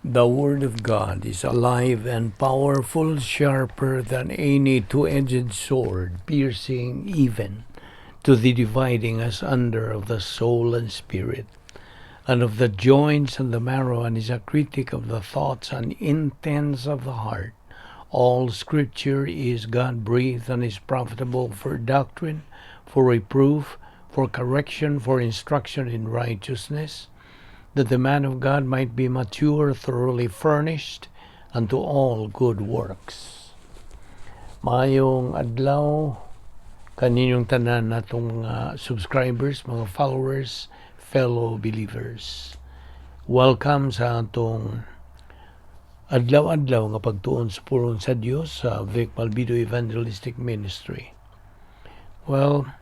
The Word of God is alive and powerful, sharper than any two-edged sword, piercing even to the dividing asunder of the soul and spirit, and of the joints and the marrow, and is a critic of the thoughts and intents of the heart. All Scripture is God-breathed and is profitable for doctrine, for reproof, for correction, for instruction in righteousness, that the man of God might be mature, thoroughly furnished unto all good works. Maayong adlaw kaninyong tanan natong mga subscribers, mga followers, fellow believers. Welcome sa atong adlaw-adlaw nga pagtuon sa pulong sa Dios sa Vic Malbido Evangelistic Ministry. Well,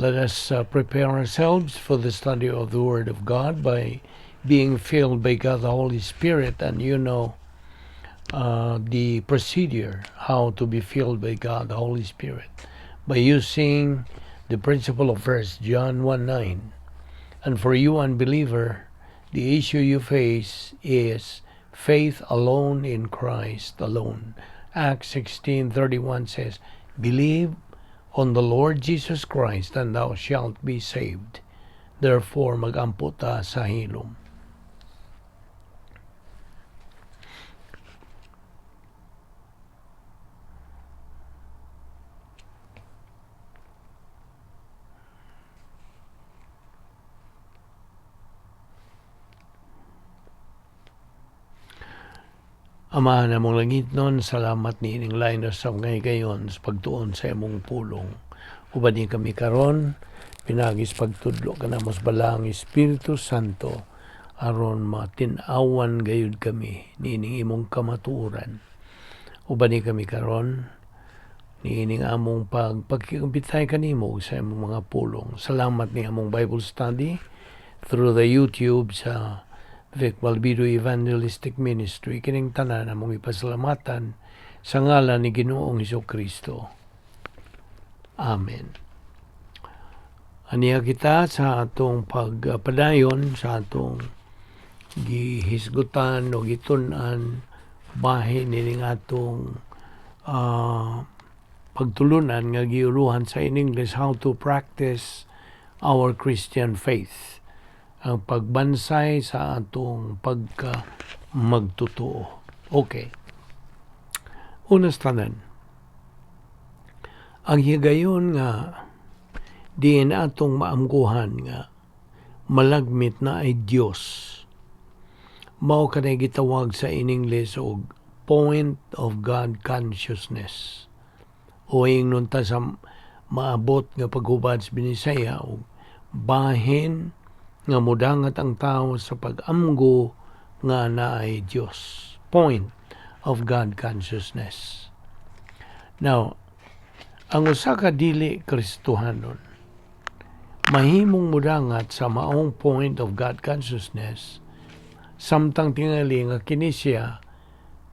let us prepare ourselves for the study of the Word of God by being filled by God the Holy Spirit, and you know the procedure how to be filled by God the Holy Spirit by using the principle of 1 John 1:9. And for you unbeliever, the issue you face is faith alone in Christ alone. Acts 16:31 says, "Believe on the Lord Jesus Christ and thou shalt be saved." Therefore, magampo ta sa hilom. Ama namong langitnon, salamat ni ining lain sa ngay gayon sa pagtuon sa imong pulong. Uban ni kami karon, pinagis pagtudlo kanamo sa Balaang Espiritu Santo, aron matin-awan gayud kami niining imong kamatuoran. Uban ni kami karon niining among pagpagkikumpitay kanimo sa imong mga pulong. Salamat ni among Bible study through the YouTube sa Vic Malbido Evangelistic Ministry. Kining tanan among ipasalamatan sa ngalan ni Ginoong Hesukristo. Amen. Aniya kita sa atong pagpadayon sa atong gihisgutan o gitun-an bahin nining atong pagtulunan nga giuluhan sa in English, how to practice our Christian faith, ang pagbansay sa atong pagka magtotoo. Okay. Una sa tanan, ang higayon nga diin atong maamguhan nga malagmit na ay Dios, mao kanay gitawag sa in English og point of God consciousness, o ingnon ta sa maabot nga paghubad sa Binisaya og bahin nga mudangat ang tao sa pag-amgo nga naay Dios. Point of God consciousness. Now, ang usa ka dili Kristohanon mahimong mudangat sa maong point of God consciousness samtang tingali nga kini siya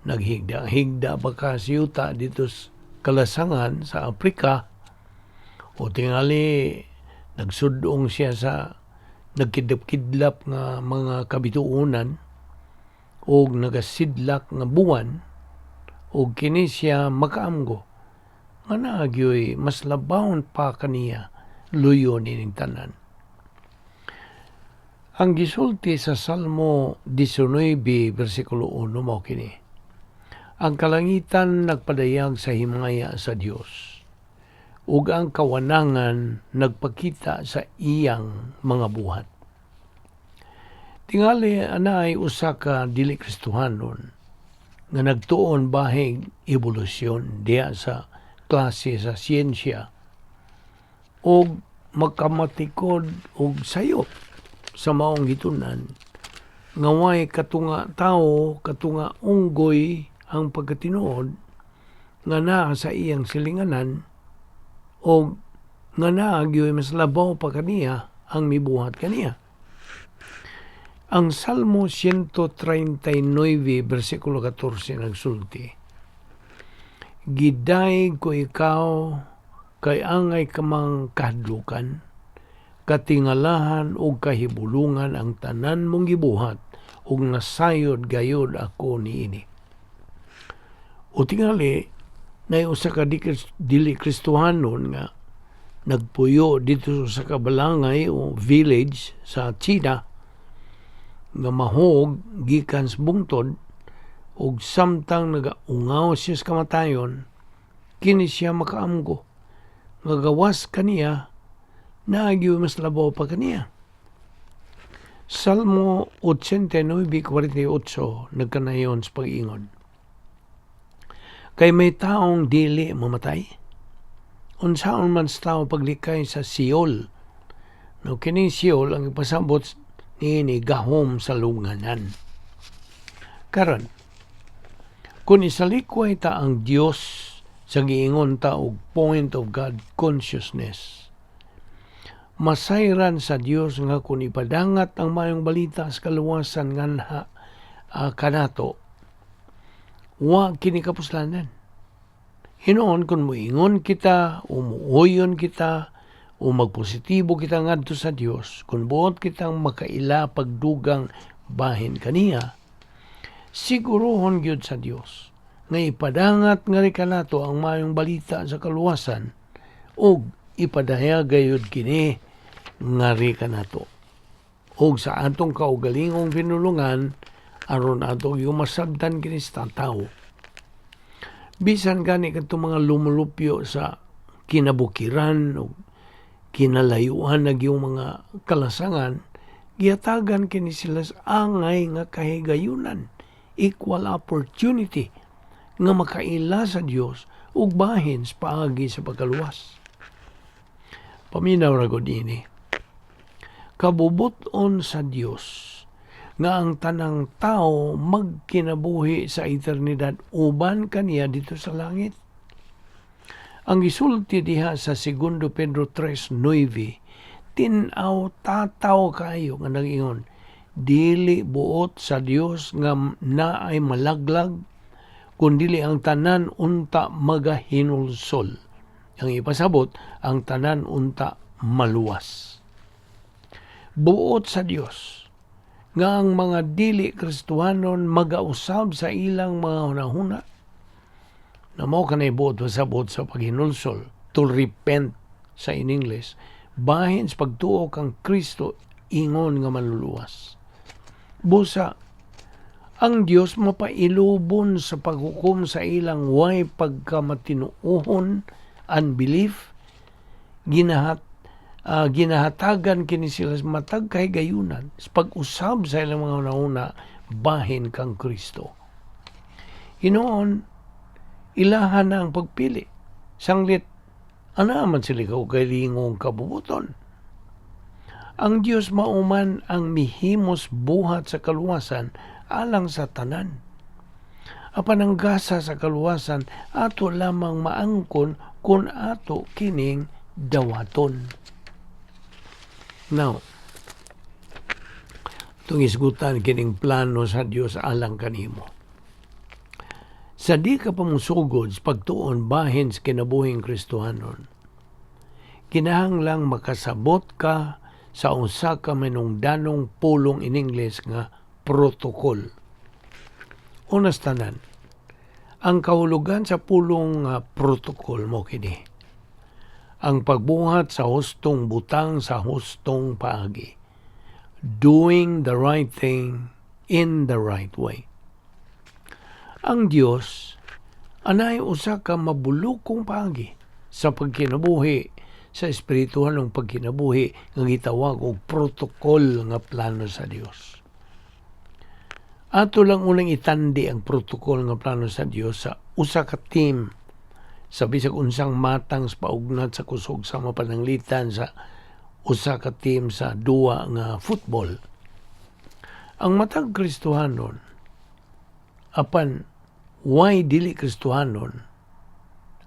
naghigda-higda baka siyuta dito sa kalasangan sa Afrika, o tingali nagsudong siya sa nagkidlap-kidlap nga mga kabituonan o nagasidlak nga buwan, o kini siya makaamgo nga naagyoy mas labawon pa kaniya luyo nining tanan. Ang gisulti sa Salmo 19 versikulo 1 mao kini: Ang kalangitan nagpadayag sa himaya sa Dios, ug ang kawanangan nagpakita sa iyang mga buhat. Tingali anay usa ka dili Kristohanon nga nagtuon bahig ebolusyon diha sa klase sa siyensya og makamatikod og sayop sa maong gitunan nga way katunga tawo, katunga unggoy ang pagkatinuod nga naa sa iyang silinganan o nga naa gyoy mas labaw pa kaniya ang mibuhat kaniya. Ang Salmo 139 versikulo 14 nagsulti, Gidayeg ko ikaw kay angay kamang kahadlukan, katingalahan ug kahibulungan ang tanan mong gibuhat Ug nasayod gayod ako niini. O tingali, naay usa ka dili Kristohanon nga nagpuyo didto sa kabalangay o village sa China nga mahog gikan sa bungtod, ug samtang nagaungaw siya sa kamatayon, kini siya makaamgo nga gawas kaniya naa gyud mas labaw pa kaniya. Salmo 89:48 nagkanayon sa pag-ingon, "Kay may taong dili mamatay? Unsaon man sa tao paglikay sa Sheol?" No, kining Sheol, ang ipasabot niini, gahom sa lunganan. Karon, kung isalikway ta ang Dios sa giingon ta og point of God consciousness, masayran sa Dios nga kung ipadangat ang Maayong Balita sa kaluwasan nganha kanato, wa kini kapuslanan. Hinuon kung moingon kita o muuyon kita o magpositibo kita ngadto sa Dios, kung buot kitang makaila pagdugang bahin kaniya, siguruhon gyud sa Dios nga ipadangat nga kanato ang Maayong Balita sa kaluwasan ug ipadayag gayud kini ngari kanato. Ug sa atong kaugalingong pinulungan, aron atong yung masabtan kini sa tao. Bisan gani kadtong mga lumulupyo sa kinabukiran o kinalayuan na yung mga kalasangan, gihatagan kini sila sa angay nga kahigayunan, equal opportunity nga makaila sa Dios ug bahin sa paagi sa pagkaluwas. Paminaw ra gud ini. Kabubuton sa Dios nga ang tanang tao magkinabuhi sa eternidad uban kaniya didto sa langit. Ang gisulti diha sa Segundo Pedro 3:9, tin-aw tataw kayo nga nag-ingon, "Dili buot sa Dios nga naay malaglag, kundili ang tanan unta magahinulsol." Ang ipasabot, ang tanan unta maluwas. Buot sa Dios nga ang mga dili Kristohanon magausab sa ilang mga hunahuna na mao kanay buot pasabot sa paghinulsol, to repent sa in English, bahin sa pagtuo kang Kristo ingon nga manluluwas. Busa ang Dios mapailubon sa paghukom sa ilang way pagkamatinuohon, unbelief. Ginahatagan kini sila sa matag kahigayunan sa pag-usab sa ilang mga hunahuna bahin kang Kristo. Hinuon, ilahan na ang pagpili. Sanglit, ana man sila kaugalingong kabubuton. Ang Dios mauman ang mihimos buhat sa kaluwasan alang sa tanan. Apan ang gasa sa kaluwasan ato lamang maangkon kung ato kining dawaton. Now, atong isgutan kining plano sa Dios alang kanimo. Sa di ka pa musugod sa pagtuon bahin sa kinabuhing Kristohanon, kinahanglang makasabot ka sa usa ka manungdanong pulong in English nga protocol. Unas tanan, ang kahulugan sa pulong nga protocol mao kini: ang pagbuhat sa hustong butang sa hustong paagi. Doing the right thing in the right way. Ang Dios anay usa ka mabulukong paagi sa pagkinabuhi, sa espirituhanong pagkinabuhi nga gitawag og protocol nga plano sa Dios. Ato lang unang itandi ang protocol nga plano sa Dios sa usa ka team sa bisag unsang matang sa paugnat sa kusog, sa mapananglitan sa usa ka team sa duwa nga football. Ang matag Kristohanon, apan why dili Kristohanon,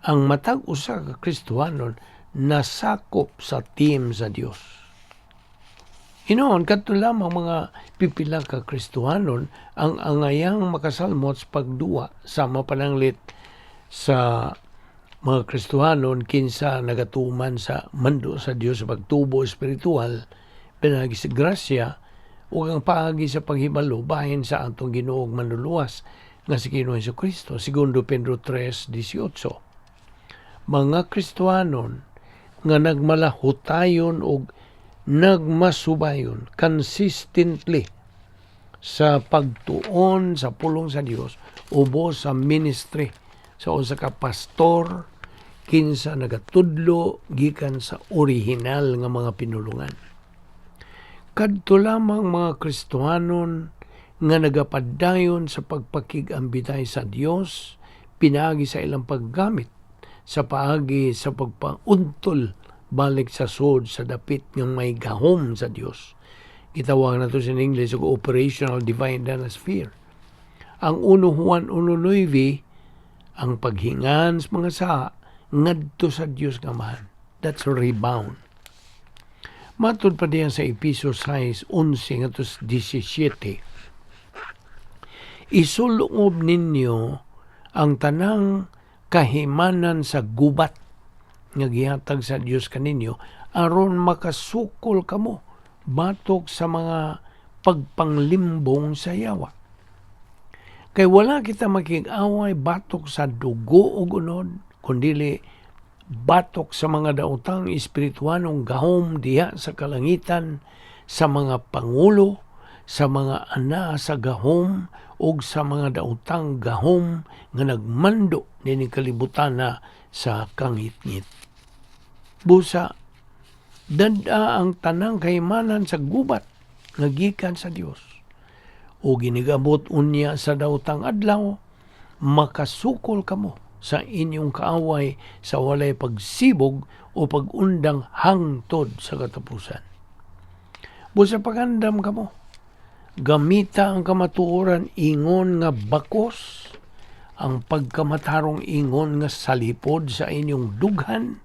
ang matag usa ka Kristohanon nasakop sa team sa Dios. Hinuon, kadto lamang mga pipila ka Kristohanon ang angayang makasalmot sa pagduwa sa mapananglit sa mga Kristohanon kinsa nagatuman sa mando sa Dios sa pagtubo espiritual pinaagi sa grasya. Ug ang paagi sa paghibalo bahin sa atong Ginoo ug Manluluwas nga si Ginoong Kristo, Segundo Pedro 3:18. Mga Kristohanon nga nagmalahutayon og nagmasubayon consistently sa pagtuon sa pulong sa Dios ubos sa ministry sa usa ka pastor kinsa nagatudlo gikan sa orihinal nga mga pinulungan. Kadto lamang mga Kristohanon nga nagapadayon sa pagpakig-ambitay sa Dios pinaagi sa ilang paggamit sa paagi sa pagpauntol balik sa sud sa dapit nga may gahom sa Dios. Gitawag nato sa English og operational divine sphere. Ang 1 Juan 1:9, ang paghingan sa mga saa ngadto sa Dios nga Amahan. That's a rebound. Matud pa diyan sa Epeso 6:11 ngadto 17. Isuluob ninyo ang tanang kahimanan sa gubat nga gihatag sa Dios kaninyo aron makasukol kamo batok sa mga pagpanglimbong sa yawa. Kay wala kita makig-away batok sa dugo ug unod, kundili batok sa mga daotang espirituanong gahom diha sa kalangitan, sa mga pangulo, sa mga ana sa gahom ug sa mga daotang gahom nga nagmando nining kalibutan na sa kangitngit. Busa, dad-a ang tanang kahimanan sa gubat nga gikan sa Dios. O ginigabot unya sa daotang adlaw, makasukol kamo sa inyong kaaway sa walay pagsibog o pag-undang hangtod sa katapusan. Busa pagandam kamo, gamita ang kamatuoran ingon nga bakos, ang pagkamatarong ingon nga salipod sa inyong dughan,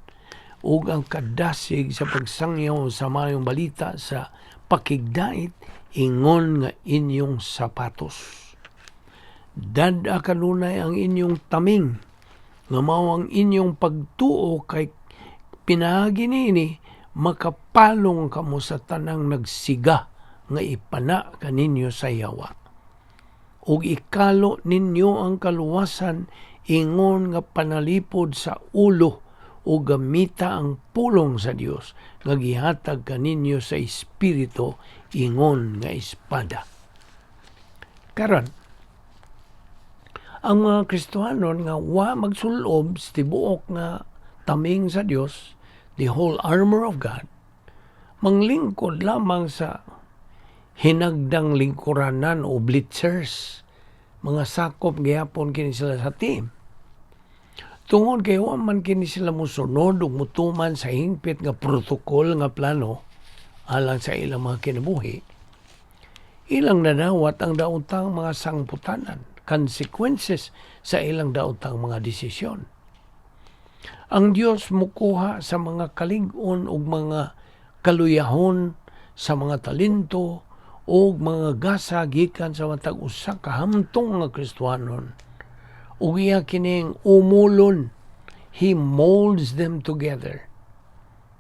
ug ang kadasig sa pagsangyaw sa mayong balita sa pakigdait ingon nga inyong sapatos. Dad-a kanunay ang inyong taming nga mao ang inyong pagtuo, kay pinaagi niini makapalong kamo sa tanang nagsiga nga ipana kaninyo sa yawa. Ug ikalo ninyo ang kaluwasan ingon nga panalipod sa ulo, o gamita ang pulong sa Dios nga gihatag kaninyo sa Espiritu ingon nga espada. Karon, ang mga Kristohanon nga wa magsulob sa tibuok nga taming sa Dios, the whole armor of God, manglingkod lamang sa hinagdang lingkuranan o blitzers. Mga sakop gihapon kini sila sa team. Tungod kay wa man kini sila mosunod ug motuman sa hingpit nga protokol nga plano alang sa ilang mga kinabuhi, ilang nadawat ang daotang mga sangputanan, consequences sa ilang daotang mga desisyon. Ang Dios mukuha sa mga kalig-on ug mga kaluyahon sa mga talento ug mga gasa gikan sa matag usa ka hamtong nga Kristohanon. Ug iya kining umulon, he molds them together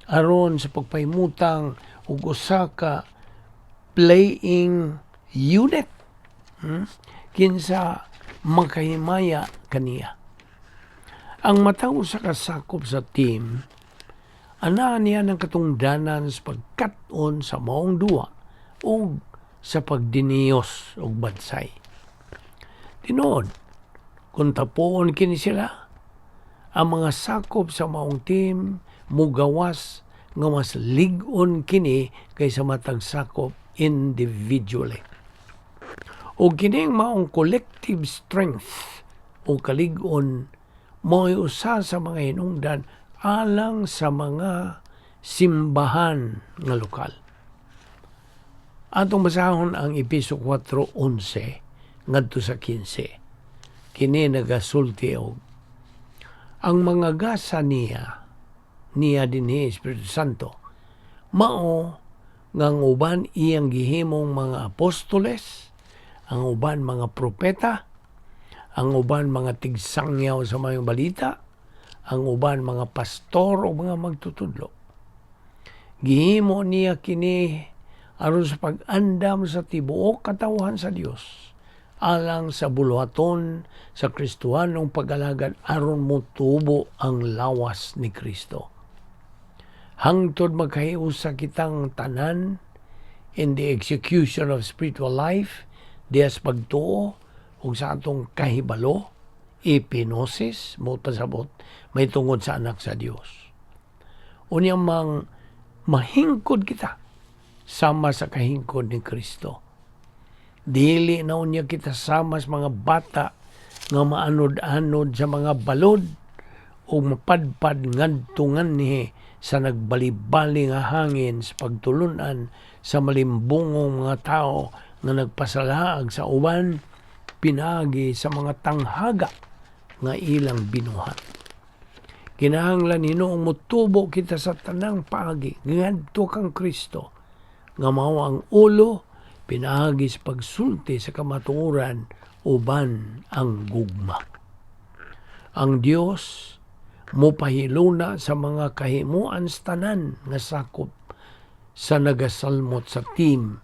aron sa pagpahimutang og usa ka playing unit kinsa makahimaya kaniya. Ang matag usa ka sakop sa team, anaa niya ng katungdanan sa pagkat-on sa maong duwa ug sa pagdiniyos og bansay. Tinuod, kung tapuon kini sila, ang mga sakop sa maong team mugawas nga mas lig-on kini kaysa matag sakop individually. O kining maong collective strength o kalig-on mao'y usa sa mga hinungdan alang sa mga simbahan nga lokal. Atong basahon ang Epeso 4:11 ngadto sa 15. Kini nagasulti og ang mga gasa niya, niya dinhi Espiritu Santo, mao nga ang uban iyang gihimong mga apostoles, ang uban mga propeta, ang uban mga tigsangyaw sa mayong balita, ang uban mga pastor o mga magtutudlo. Gihimo niya kini aron sa pag-andam sa tibuok katawhan sa Dios alang sa buluhaton sa Kristohanong pag-alagad aron motubo ang lawas ni Kristo. Hangtod magkahiusa kitang tanan in the execution of spiritual life diha sa pagtuo ug sa atong kahibalo, epignosis mo pasabot may tungod sa Anak sa Dios. Unya mang mahingkod kita sama sa kahingkod ni Kristo. Dili na unya kita sama sa mga bata nga maanod-anod sa mga balod o mapadpad ngadto nganhi sa nagbalibali nga hangin sa pagtulunan sa malimbungong mga tao nga nagpasalaag sa uban pinaagi sa mga tanghaga nga ilang binuhat. Kinahanglan hinuong motubo kita sa tanang paagi ngadto kang Kristo nga mao ang ulo pinaagi sa pagsulti sa kamatuoran uban ang gugma. Ang Dios mopahiluna sa mga kahimuan sa tanan nga sakop sa nagasalmot sa team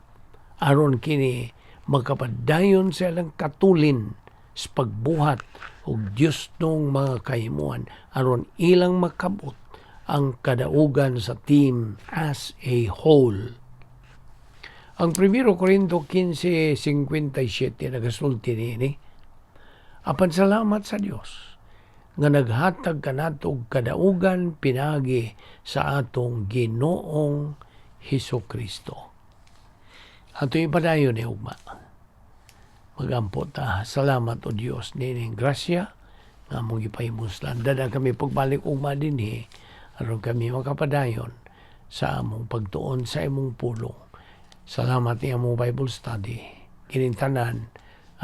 aron kini makapadayon sa ilang katulin sa pagbuhat og Diosnong mga kahimuan aron ilang makabot ang kadaugan sa team as a whole. Ang 1 Corinto 15:57 nagasulti niini. Apan salamat sa Dios nga naghatag kanato og kadaugan pinaagi sa atong Ginoong Hesus Kristo. Ato ipadayon ni ugma. Magampo ta. Salamat, O Dios, nining grasya nga among gipahimuslan. Dada kami pagbalik ugma dinhi aron kami makapadayon sa among pagtuon sa imong pulong. Salamat ni among Bible study. Kining tanan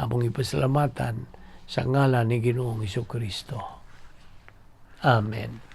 among ipasalamatan sa ngalan ni Ginoong Kristo. Amen.